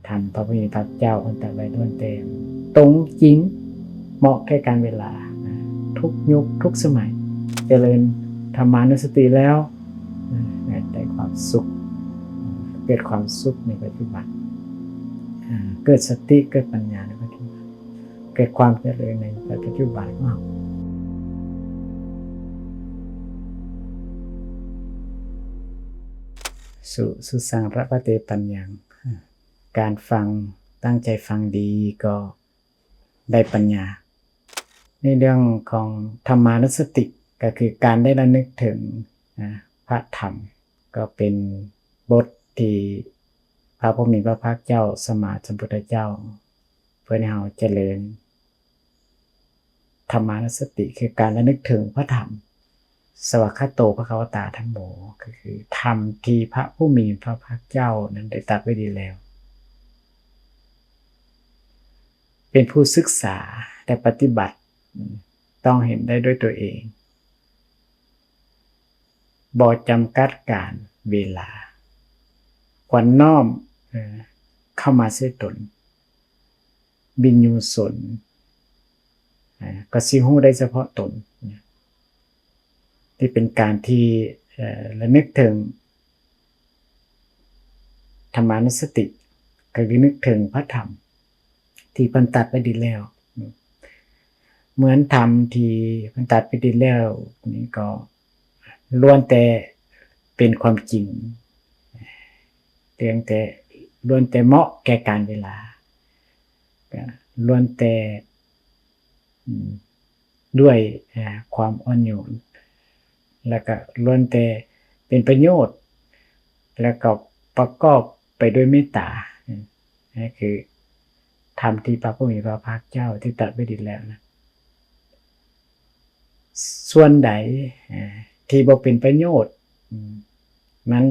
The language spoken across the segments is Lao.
ທຳພະຜູ້ມີພະພາກເຈົ້າເພິ່ນຕັດໄວ້ລ້ວນແຕ່ຕົງຈິງ ເໝາະແກ່ການເວລາ ທຸກຍຸກທຸກສະໄໝ. ຈະເລີນທຳມານຸສະຕິແລ້ວ ໄດ້ຄວາມສຸກ ເກີດຄວາມສຸກໃນປັດຈຸບັນ ເກີດສະຕິ ເກີດປັນຍາໃນປັດຈຸບັນ ເກີດຄວາມຈະເລີນໃນປັດຈຸບັນຂອງເຮົາ. ສຸ ສຸສັງ ລະພະເຕ ປັນຍັງ ການຟັງ ຕັ້ງໃຈຟັງດີກໍໄດ້ປັນຍາ. ໃນເລື່ອງຂອງທຳມານຸສະຕິ ກໍຄືການໄດ້ລະນຶກເຖິງ ອາ ພະທຳ ກໍເປັນບົດທີ່ພະຜູ້ມີພະພາກເຈົ້າ ສຳມາສຳພຸດທະເຈົ້າ ເພິ່ນໃຫ້ເຮົາຈະເລີນ ທຳມານຸສະຕິ ຄືການລະນຶກເຖິງພະທຳ ສະວາຄາໂຕ ພະຄະວະຕາ ທຳໂມ ກໍຄືທຳທີ່ພະຜູ້ມີພະພາກເຈົ້ານັ້ນໄດ້ຕັດໄວ້ດີແລ້ວ ເປັນຜູ້ສຶກສາ ແລະ ປະຕິບັດ ຕ້ອງເຫັນໄດ້ດ້ວຍຕົວເອງ ບໍ່ຈຳກັດການເວລາ ຄວນນ້ອມ ເອີ ເຂົ້າມາໃສ່ຕົນ ວິນຍູຊົນ ເອີ ກໍຊິຮູ້ໄດ້ສະເພາະຕົນ ທີ່ເປັນການທີ່ ເອີ ລະນຶກເຖິງທຳມານຸສະຕິ ກໍລະນຶກເຖິງພະທຳທີ່ເພິ່ນຕັດໄວ້ດີແລ້ວ ເໝືອນທຳທີ່ເພິ່ນຕັດໄວ້ດີແລ້ວນີ້ກໍ ລ້ວນແຕ່ເປັນຄວາມຈິງ ລ້ວນແຕ່ ລ້ວນແຕ່ເໝາະແກ່ການເວລາ ກໍລ້ວນແຕ່ ອືມ ດ້ວຍ ອາ ຄວາມອ່ອນໂຍນ ແລ້ວກໍລ້ວນແຕ່ເປັນປະໂຫຍດ ແລ້ວກໍປະກອບໄປດ້ວຍເມດຕາ. ນີ້ຄືທຳທີ່ພະຜູ້ມີພະພາກເຈົ້າທີ່ຕັດໄວ້ດີແລ້ວນະ. ສ່ວນໃດ ເອີ ທີ່ບໍ່ເປັນປະໂຫຍດ ອືມ ນັ້ນ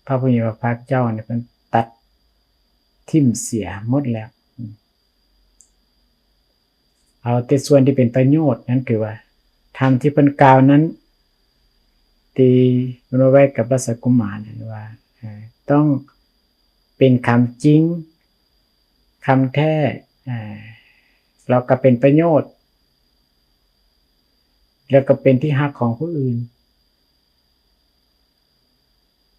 ພະຜູ້ມີພະພາກເຈົ້ານີ້ເພິ່ນຕັດຖິ້ມເສຍໝົດແລ້ວ ອືມ ເອົາແຕ່ສ່ວນທີ່ເປັນປະໂຫຍດ ນັ້ນຄືວ່າ ທຳທີ່ເພິ່ນກ່າວນັ້ນ ທີ່ເພິ່ນເວົ້າໄວ້ກັບລາຊະກຸມານນັ້ນວ່າ ເອີ ຕ້ອງ ເປັນຄຳຈິງ ຄຳແທ້ ເອີ ແລ້ວກໍເປັນປະໂຫຍດ ແລ້ວກໍເປັນທີ່ຮັກຂອງຜູ້ອື່ນ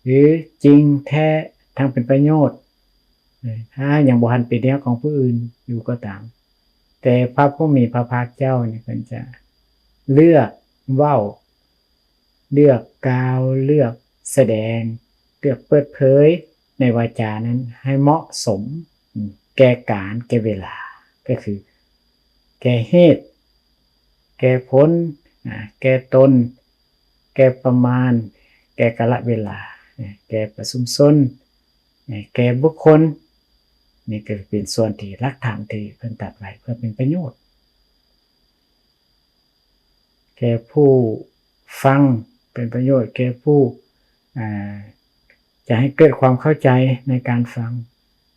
ຫຼືຈິງແທ້ທັງເປັນປະໂຫຍດ ເອີ ຖ້າຍັງບໍ່ທັນເປັນທີ່ຮັກຂອງຜູ້ອື່ນຢູ່ກໍຕາມ ແຕ່ພະຜູ້ມີພະພາກເຈົ້ານີ້ເພິ່ນຈະເລືອກເວົ້າ ເລືອກກ່າວ ເລືອກສະແດງ ເລືອກເປີດເຜີຍໃນວາຈານັ້ນໃຫ້ເໝາະສົມ ອືມ ແກ່ການ ແກ່ເວລາ ກໍຄືແກ່ເຫດ ແກ່ຜົນ ອາ ແກ່ຕົນ ແກ່ປະມານ ແກ່ກາລະເວລາ ແກ່ປະຊຸມຊົນ ແກ່ບຸກຄົນ. ນີ້ກໍເປັນສ່ວນທີ່ຫຼັກທຳທີ່ເພິ່ນຕັດໄວ້ເພື່ອເປັນປະໂຫຍດ ແກ່ຜູ້ຟັງ ເປັນປະໂຫຍດແກ່ຜູ້ ອາ ຈະໃຫ້ເກີດຄວາມເຂົ້າໃຈໃນການຟັງ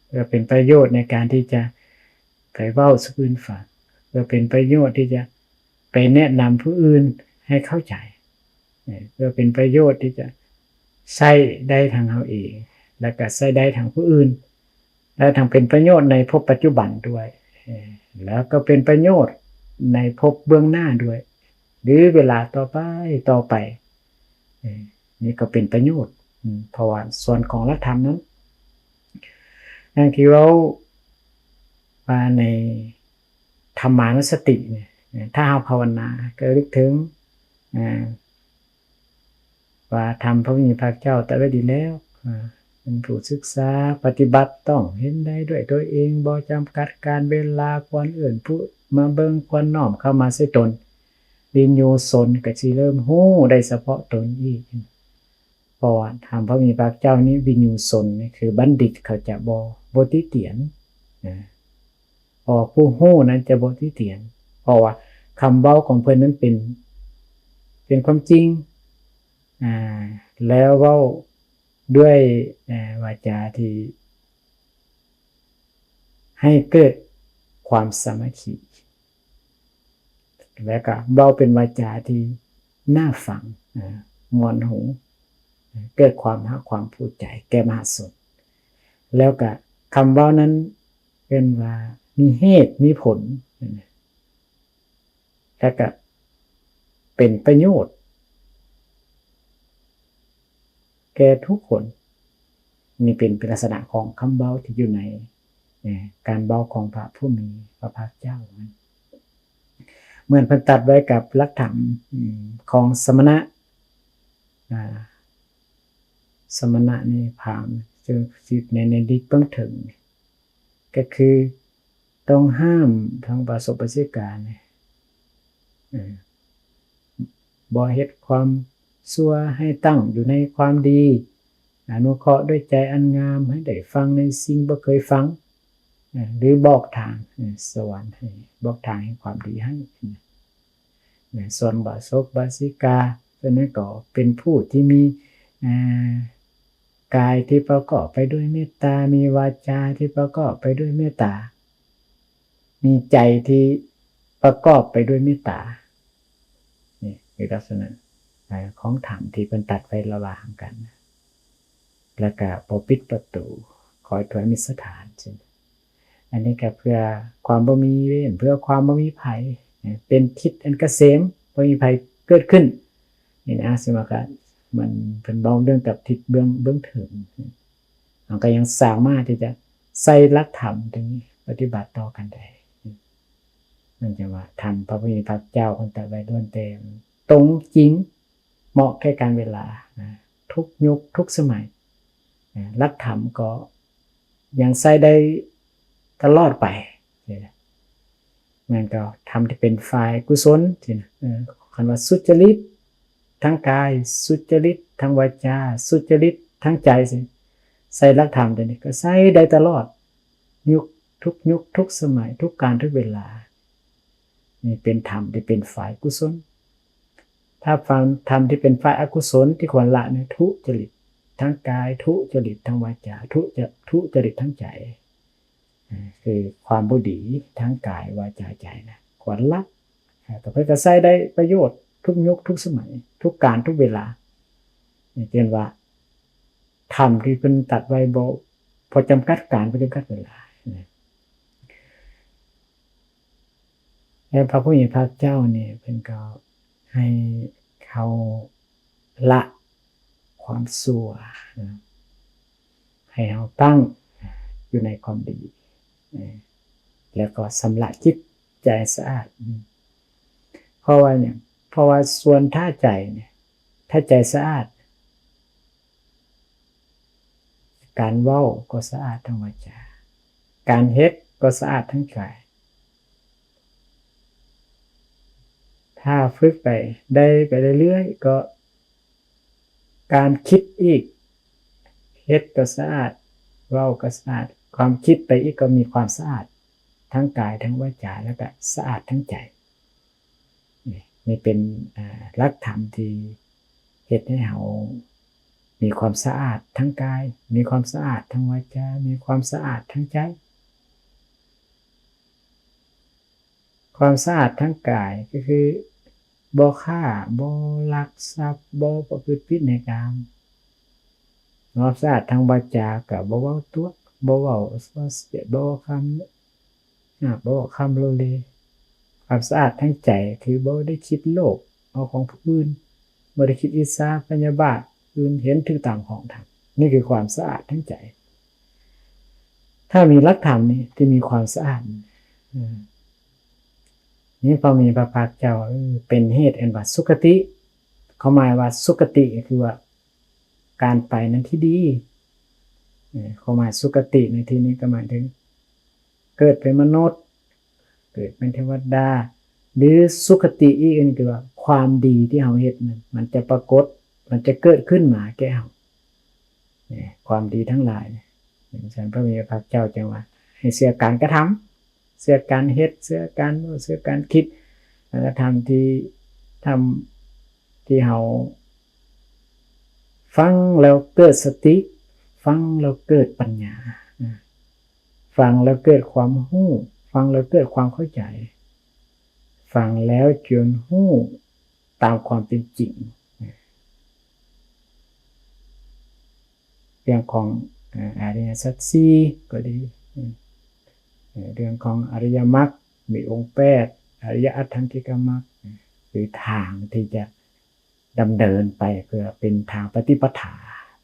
ເພື່ອເປັນປະໂຫຍດໃນການທີ່ຈະໄປເວົ້າສູ່ຜູ້ອື່ນຟັງ ເພື່ອເປັນປະໂຫຍດທີ່ຈະໄປແນະນຳຜູ້ອື່ນໃຫ້ເຂົ້າໃຈ ເພື່ອເປັນປະໂຫຍດທີ່ຈະໃຊ້ໄດ້ທັງເຮົາເອງ ແລະກະໃຊ້ໄດ້ທັງຜູ້ອື່ນ ແລະທັງເປັນປະໂຫຍດໃນພົບປັດຈຸບັນດ້ວຍ ແລ້ວກໍເປັນປະໂຫຍດໃນພົບເບື້ອງໜ້າດ້ວຍ ຫຼືເວລາຕໍ່ໄປ ຕໍ່ໄປ ນີ້ກໍເປັນປະໂຫຍດ ເພາະວ່າສ່ວນຂອງຫຼັກທຳນັ້ນ ຢ່າງທີ່ເວົ້າວ່າໃນທຳມານຸສະຕິນີ້ ຖ້າເຮົາພາວະນາ ກໍລະລຶກເຖິງ ອາ ວ່າທຳພະຜູ້ມີພະພາກເຈົ້າຕັດໄວ້ດີແລ້ວ ເປັນຜູ້ສຶກສາປະຕິບັດ ຕ້ອງເຫັນໄດ້ດ້ວຍຕົວເອງ ບໍ່ຈຳກັດການເວລາ ຄວນເອີ້ນຜູ້ມາເບິ່ງ ຄວນນ້ອມເຂົ້າມາໃສ່ຕົນ ວິນຍູຊົນກໍຊິເລີ່ມຮູ້ໄດ້ສະເພາະຕົນອີກ ເພາະວ່າທຳພະຜູ້ມີພະພາກເຈົ້ານີ້ ວິນຍູຊົນນີ້ຄືບັນດິດເຂົາຈະບໍ່ ບໍ່ຕິຕຽນ ເພາະວ່າຜູ້ຮູ້ນັ້ນຈະບໍ່ຕິຕຽນ ເພາະວ່າຄຳເວົ້າຂອງເພິ່ນນັ້ນເປັນ ເປັນຄວາມຈິງ ອາ ແລ້ວເວົ້າດ້ວຍ ອາ ວາຈາທີ່ໃຫ້ເກີດຄວາມສາມັກຄີ ແລ້ວກໍເວົ້າເປັນວາຈາທີ່ໜ້າຟັງ ອາ ມ່ວນຫູ ເກີດຄວາມຮັກຄວາມພູໃຈແກ່ມະຫາຊົນ ແລ້ວກໍ ຄຳເວົ້ານັ້ນເອີ້ນວ່າມີເຫດມີຜົນ ແລະກະເປັນປະໂຫຍດແກ່ທຸກຄົນ. ນີ້ເປັນ ເປັນລັກສະນະຂອງຄຳເວົ້າທີ່ຢູ່ໃນ ເອີ ການເວົ້າຂອງພະຜູ້ມີພະພາກເຈົ້າ. ເໝືອນເພິ່ນຕັດໄວ້ກັບຫຼັກທຳ ອືມ ຂອງສະມະນະ ອາ ສະມະນະນີ້ພາມ ເຊິ່ງ ໃນ ໃນດິກເບື້ອງເທິງ ກໍຄືຕ້ອງຫ້າມທັງບາສົກບາສິການີ້ ເອີ ບໍ່ເຮັດຄວາມຊົ່ວ ໃຫ້ຕັ້ງຢູ່ໃນຄວາມດີ, ອະນຸເຄາະດ້ວຍໃຈອັນງາມ, ໃຫ້ໄດ້ຟັງໃນສິ່ງບໍ່ເຄີຍຟັງ ເອີ ຫຼືບອກທາງ ເອີ ສະຫວັນໃຫ້ ບອກທາງແຫ່ງຄວາມດີໃຫ້. ເອີ ສ່ວນບາສົກບາສິກາ ເພິ່ນນັ້ນກໍເປັນຜູ້ທີ່ມີ ເອີ ກາຍທີ່ປະກອບໄປດ້ວຍເມດຕາ, ມີວາຈາທີ່ປະກອບໄປດ້ວຍເມດຕາ, ມີໃຈທີ່ປະກອບໄປດ້ວຍເມດຕາ. ນີ້ຄືລັກສະນະ ເອີ ຂອງທຳທີ່ເພິ່ນຕັດໄວ້ລະຫວ່າງກັນ. ແລ້ວກະບໍ່ປິດປະຕູ ຄອຍຖ້ວຍມິດສະຖານ. ອັນນີ້ກະເພື່ອຄວາມບໍ່ມີເວນ ເພື່ອຄວາມບໍ່ມີໄພ ເປັນທິດອັນກະເສມ ບໍ່ມີໄພເກີດຂຶ້ນ. ນີ້ນະ ສະມາກະ ມັນ ເພິ່ນເວົ້າເລື່ອງກັບທິດເບື້ອງ ເບື້ອງເທິງ ເຮົາກະຍັງສາມາດທີ່ຈະໃຊ້ຫຼັກທຳຕົງນີ້ປະຕິບັດຕໍ່ກັນໄດ້. ມັນຈະວ່າທຳພະຜູ້ມີພະພາກເຈົ້າເພິ່ນຕັດໄວ້ລ້ວນແຕ່ຕົງຈິງ ເໝາະແກ່ການເວລາ ນະ ທຸກຍຸກທຸກສະໄໝ ນະ ຫຼັກທຳກໍຍັງໃຊ້ໄດ້ຕະຫຼອດໄປ. ແມ່ນກໍທຳທີ່ເປັນຝ່າຍກຸສົນຊີ້ນະ ເອີ ຄັນວ່າສຸດຈະລິດທາງກາຍ ສຸດຈະລິດທາງວາຈາ ສຸດຈະລິດທາງໃຈ ໃຊ້ຫຼັກທຳຕົວນີ້ກໍໃຊ້ໄດ້ຕະຫຼອດ ຍຸກ ທຸກຍຸກທຸກສະໄໝ ທຸກການທຸກເວລາ. ນີ້ເປັນທຳທີ່ເປັນຝ່າຍກຸສົນ. ຖ້າທຳທີ່ເປັນຝ່າຍອະກຸສົນທີ່ຄວນລະນີ້ ທຸຈະລິດທາງກາຍ ທຸຈະລິດທາງວາຈາ ທຸຈະ ທຸຈະລິດທາງໃຈ ຄືຄວາມບໍ່ດີທາງກາຍ ວາຈາ ໃຈນະ ຄວນລະ. ເອີ ກໍເພິ່ນກໍໃຊ້ໄດ້ປະໂຫຍດທຸກຍຸກທຸກສະໄໝ ທຸກການທຸກເວລາ. ນີ້ເອີ້ນວ່າທຳທີ່ເພິ່ນຕັດໄວ້ບໍ່ ບໍ່ຈຳກັດການ ບໍ່ຈຳກັດເວລາ. ແລະ ພະຜູ້ມີພະພາກເຈົ້ານີ້ ເພິ່ນກໍໃຫ້ເຮົາລະຄວາມຊົ່ວ ໃຫ້ເຮົາຕັ້ງຢູ່ໃນຄວາມດີ ແລ້ວກໍຊຳລະຈິດໃຈສະອາດ. ເພາະວ່າຫຍັງ? ເພາະວ່າສ່ວນຖ້າໃຈນີ້ ຖ້າໃຈສະອາດ ການເວົ້າກໍສະອາດທາງວາຈາ ການເຮັດກໍສະອາດທາງກາຍ. ຖ້າຝຶກໄປ ໄດ້ໄປເລື້ອຍໆ ກໍການຄິດອີກ ເຮັດກໍສະອາດ ເວົ້າກໍສະອາດ ຄວາມຄິດໄປອີກກໍມີຄວາມສະອາດທາງກາຍ ທາງວາຈາ ແລ້ວກໍສະອາດທາງໃຈ. ນີ້ ນີ້ເປັນ ເອີ ຫຼັກທຳທີ່ເຮັດໃຫ້ເຮົາມີຄວາມສະອາດທາງກາຍ ມີຄວາມສະອາດທາງວາຈາ ມີຄວາມສະອາດທາງໃຈ. ຄວາມສະອາດທາງກາຍກໍຄືບໍ່ຂ້າ ບໍ່ລັກຊັບ ບໍ່ປະພຶດຜິດໃນກາມ. ຄວາມສະອາດທາງວາຈາກໍບໍ່ເວົ້າຕົວະ ບໍ່ເວົ້າສ່ອສຽດ ບໍ່ເວົ້າຄຳ ອາ ບໍ່ເວົ້າຄຳໂລເລ. ຄວາມສະອາດທາງໃຈຄືບໍ່ໄດ້ຄິດໂລບເອົາຂອງຜູ້ອື່ນ ບໍ່ໄດ້ຄິດອິດສາພະຍາບາດ ອື່ນເຫັນຖືກຕາມຂອງທຳ. ນີ້ຄືຄວາມສະອາດທາງໃຈ. ຖ້າມີຫຼັກທຳນີ້ທີ່ມີຄວາມສະອາດ ອາ ນີ້ພະມີພະພາກເຈົ້າ ເອີ ເປັນເຫດເອີ້ນວ່າສຸຄະຕິ. ຄວາມໝາຍວ່າສຸຄະຕິກໍຄືວ່າ ການໄປນັ້ນທີ່ດີ. ເອີ ຄວາມໝາຍສຸຄະຕິໃນທີ່ນີ້ກໍໝາຍເຖິງເກີດເປັນມະນຸດ ເກີດເປັນເທວະດາ ຫຼື ສຸຄະຕິອີກອັນຄືວ່າ ຄວາມດີທີ່ເຮົາເຮັດນັ້ນ ມັນຈະປາກົດ ມັນຈະເກີດຂຶ້ນມາແກ່ເຮົາ. ນີ້ ຄວາມດີທັງຫຼາຍ. ຈັ່ງຊັ້ນ ພະມີພະພາກເຈົ້າຈຶ່ງວ່າ ໃຫ້ເຊື່ອການກະທຳ ເຊື່ອການເຮັດ ເຊື່ອການເວົ້າ ເຊື່ອການຄິດ ແລ້ວກໍທຳທີ່ ທຳທີ່ເຮົາຟັງແລ້ວເກີດສະຕິ ຟັງແລ້ວເກີດປັນຍາ ນະ ຟັງແລ້ວເກີດຄວາມຮູ້ ຟັງແລ້ວເກີດຄວາມເຂົ້າໃຈ ຟັງແລ້ວຈົນຮູ້ຕາມຄວາມເປັນຈິງ. ເລື່ອງຂອງ ອາ ອະລິຍະສັດສີ່ກໍດີ ເອີ ເລື່ອງຂອງອະລິຍະມັກ ມີອົງແປດ ອະລິຍະອັດຖັງກິກະມັກ ຄືທາງທີ່ຈະດຳເນີນໄປເພື່ອເປັນທາງປະຕິປະທາ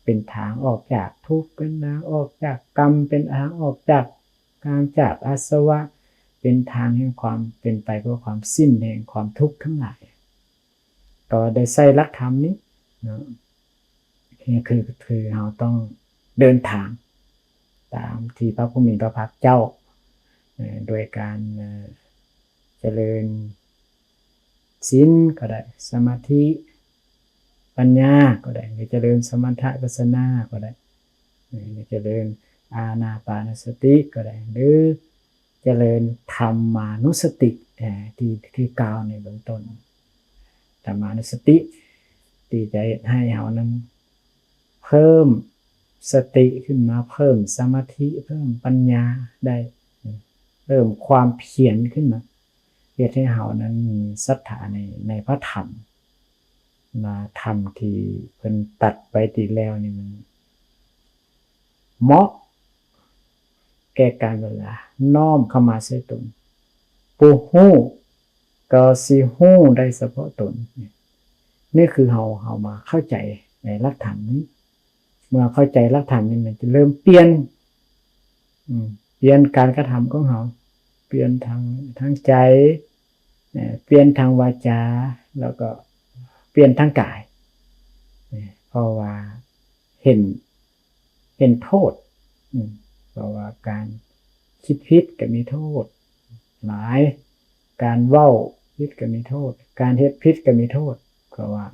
ເປັນທາງອອກຈາກທຸກ ເປັນທາງອອກຈາກກຳ ເປັນທາງອອກຈາກ ການຈາກອາສະວະ ເປັນທາງແຫ່ງຄວາມເປັນໄປເພື່ອຄວາມສິ້ນແຫ່ງຄວາມທຸກທັງຫຼາຍ. ກໍໄດ້ໃຊ້ຫຼັກທຳນີ້ເນາະ ຄື ຄືເຮົາຕ້ອງເດີນທາງຕາມທີ່ພະຜູ້ມີພະພາກເຈົ້າ ເອີ ໂດຍການ ເອີ ຈະເລີນ ສິນກໍໄດ້ ສະມາທິ ປັນຍາກໍໄດ້ ຫຼືຈະເລີນສະມະຖະວິປັດສະນາກໍໄດ້ ຫຼືຈະເລີນອານາປານະສະຕິກໍໄດ້ ຫຼືຈະເລີນທຳມານຸສະຕິ ເອີ ທີ່ ທີ່ກ່າວໃນເບື້ອງຕົ້ນ ທຳມານຸສະຕິທີ່ຈະເຮັດໃຫ້ເຮົານັ້ນ ເພີ່ມສະຕິຂຶ້ນມາ ເພີ່ມສະມາທິ ເພີ່ມປັນຍາໄດ້ ເພີ່ມຄວາມພຽນຂຶ້ນມາ ເຮັດໃຫ້ເຮົານັ້ນມີສັດທາໃນ ໃນພະທຳ ວ່າທຳທີ່ເພິ່ນຕັດໄປດີແລ້ວນີ້ມັນເໝາະແກ່ການເວລາ ນ້ອມເຂົ້າມາໃສ່ຕົນ ຜູ້ຮູ້ ກໍຊິຮູ້ໄດ້ສະເພາະຕົນ. ນີ້ຄືເຮົາ ເຮົາມາເຂົ້າໃຈໃນຫຼັກທຳນີ້ ເມື່ອເຂົ້າໃຈຫຼັກທຳນີ້ ມັນຈະເລີ່ມປ່ຽນ ອືມ ປ່ຽນການກະທຳຂອງເຮົາ ປ່ຽນທາງ ທາງໃຈ ເອີ ປ່ຽນທາງວາຈາ ແລ້ວກໍປ່ຽນທາງກາຍ ເອີ ເພາະວ່າເຫັນ ເຫັນໂທດ ອືມ ເພາະວ່າການຄິດຜິດກໍມີໂທດຫຼາຍ ການເວົ້າຜິດກໍມີໂທດ ການເຮັດຜິດກໍມີໂທດ ເພາະວ່າ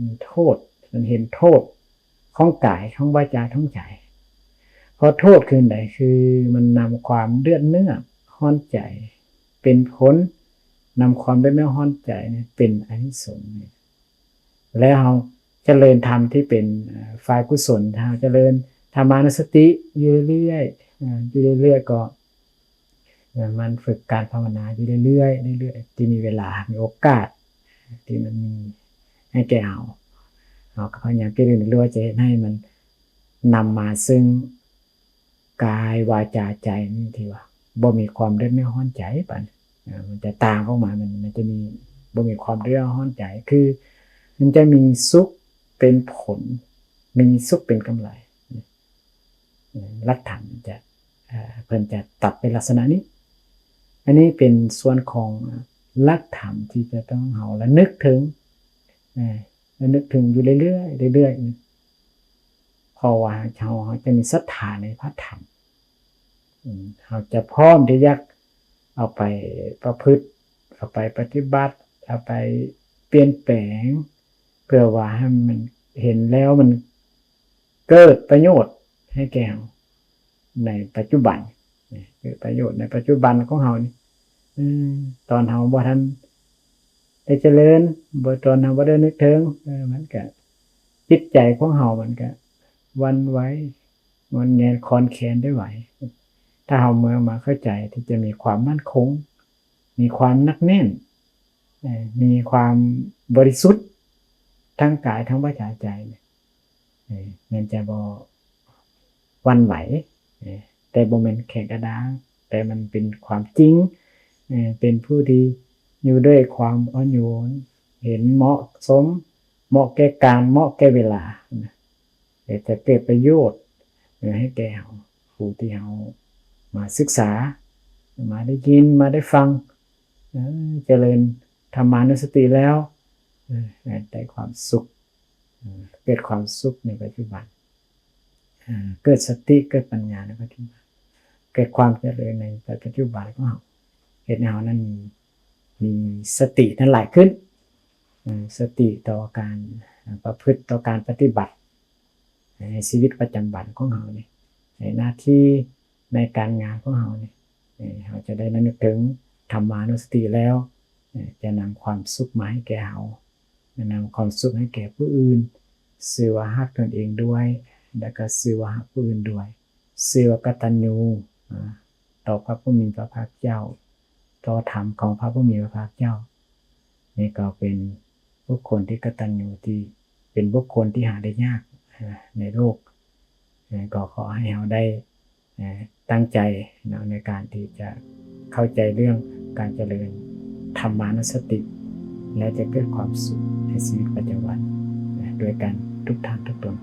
ມີໂທດ ມັນເຫັນໂທດຂອງກາຍ ຂອງວາຈາ ຂອງໃຈ. ເພາະໂທດຄືໃດ? ຄືມັນນຳຄວາມເດືອດເນື້ອຮ້ອນໃຈເປັນຜົນ ນຳຄວາມເດືອດເນື້ອຮ້ອນໃຈນີ້ເປັນອານິສົງ. ແລ້ວເຮົາຈະເລີນທຳທີ່ເປັນ ເອີ ຝ່າຍກຸສົນ ເຮົາຈະເລີນທຳມານຸສະຕິຢູ່ເລື້ອຍໆ ເອີ ຢູ່ເລື້ອຍໆ ກໍ ເອີ ໝັ່ນຝຶກການພາວະນາຢູ່ເລື້ອຍໆ ເລື້ອຍໆ ທີ່ມີເວລາ ມີໂອກາດ ທີ່ມັນມີໃຫ້ແກ່ເຮົາ ເຮົາກໍພະຍາຍາມເກັບເຮັດໃຫ້ເຮົາ ຈະເຮັດໃຫ້ມັນນຳມາເຊິ່ງ ກາຍ ວາຈາ ໃຈນີ້ທີ່ວ່າບໍ່ມີຄວາມເດືອດເນື້ອຮ້ອນໃຈປານ ເອີ ມັນຈະຕ່າງອອກມາ ມັນ ມັນຈະມີ ບໍ່ມີຄວາມເດືອດຮ້ອນໃຈ ຄືມັນຈະມີສຸກເປັນຜົນ ມີສຸກເປັນກຳໄລ. ເອີ ຫຼັກທຳຈະ ເອີ ເພິ່ນຈະຕັດເປັນລັກສະນະນີ້. ອັນນີ້ເປັນສ່ວນຂອງຫຼັກທຳທີ່ຈະຕ້ອງເຮົາລະນຶກເຖິງ ເອີ ລະນຶກເຖິງຢູ່ເລື້ອຍໆ ເລື້ອຍໆ ເພາະວ່າເຮົາ ເຮົາຈະມີສັດທາໃນພະທຳ ອືມ ເຮົາຈະພ້ອມທີ່ຢາກເອົາໄປປະພຶດ ເອົາໄປປະຕິບັດ ເອົາໄປປ່ຽນແປງ ເພື່ອວ່າໃຫ້ມັນເຫັນແລ້ວມັນເກີດປະໂຫຍດໃຫ້ແກ່ເຮົາໃນປັດຈຸບັນ ເກີດປະໂຫຍດໃນປັດຈຸບັນຂອງເຮົານີ້ ເອີ ຕອນເຮົາບໍ່ທັນໄດ້ຈະເລີນ ບໍ່ ຕອນເຮົາບໍ່ໄດ້ນຶກເຖິງ ເອີ ມັນກະ ຈິດໃຈຂອງເຮົາມັນກະຫວັ່ນໄຫວ ງອນແງນຄອນແຄນໄດ້ໄຫວ. ຖ້າເຮົາເມື່ອມາເຂົ້າໃຈທີ່ຈະມີຄວາມໝັ້ນຄົງ ມີຄວາມໜັກແໜ້ນ ເອີ ມີຄວາມບໍລິສຸດ ທັງກາຍ ທັງວາຈາ ໃຈ ເອີ ມັນຈະບໍ່ຫວັ່ນໄຫວ ເອີ ແຕ່ບໍ່ແມ່ນແຂງກະດ້າງ ແຕ່ມັນເປັນຄວາມຈິງ ເອີ ເປັນຜູ້ທີ່ຢູ່ດ້ວຍຄວາມອ່ອນໂຍນ ເຫັນເໝາະສົມ ເໝາະແກ່ການ ເໝາະແກ່ເວລາ ເອີ ຈະເກີດປະໂຫຍດ ເອີ ໃຫ້ແກ່ເຮົາ ຜູ້ທີ່ເຮົາມາສຶກສາ ມາໄດ້ຍິນ ມາໄດ້ຟັງ ເອີ ຈະເລີນທຳມານຸສະຕິແລ້ວ ເອີ ได้ความสุข ເອີ ເກີດຄວາມສຸກໃນປັດຈຸບັນ ເອີ ເກີດສະຕິ ເກີດປັນຍາໃນປັດຈຸບັນ ເກີດຄວາມຈະເລີນໃນປັດຈຸບັນຂອງເຮົາ ເຮັດໃຫ້ເຮົານັ້ນມີ ມີສະຕິນັ້ນຫຼາຍຂຶ້ນ ເອີ ສະຕິຕໍ່ການປະພຶດ ຕໍ່ການປະຕິບັດໃນຊີວິດປະຈຳວັນຂອງເຮົານີ້ ໃນໜ້າທີ່ ໃນການງານຂອງເຮົານີ້ ເອີ ເຮົາຈະໄດ້ລະນຶກເຖິງທຳມານຸສະຕິແລ້ວ ເອີ ຈະນຳຄວາມສຸກມາໃຫ້ແກ່ເຮົາ ຈະນຳຄວາມສຸກໃຫ້ແກ່ຜູ້ອື່ນ ຊື່ວ່າຮັກຕົນເອງດ້ວຍ ແລະກໍຊື່ວ່າຮັກຜູ້ອື່ນດ້ວຍ ຊື່ວ່າກະຕັນຍູ ອາ ຕໍ່ພະຜູ້ມີພະພາກເຈົ້າ ຕໍ່ທຳຂອງພະຜູ້ມີພະພາກເຈົ້າ. ນີ້ກໍເປັນບຸກຄົນທີ່ກະຕັນຍູ ທີ່ເປັນບຸກຄົນທີ່ຫາໄດ້ຍາກ ອາ ໃນໂລກ นะก็ขอให้เราได้เอ่อตั้งใจเนาะในการที่จะเข้าใจเรื่องการเจริญธรรมานุสติ และจะเกิดความสุขในชีวิตประจำวันนะด้วยกันทุกท่านทุกตน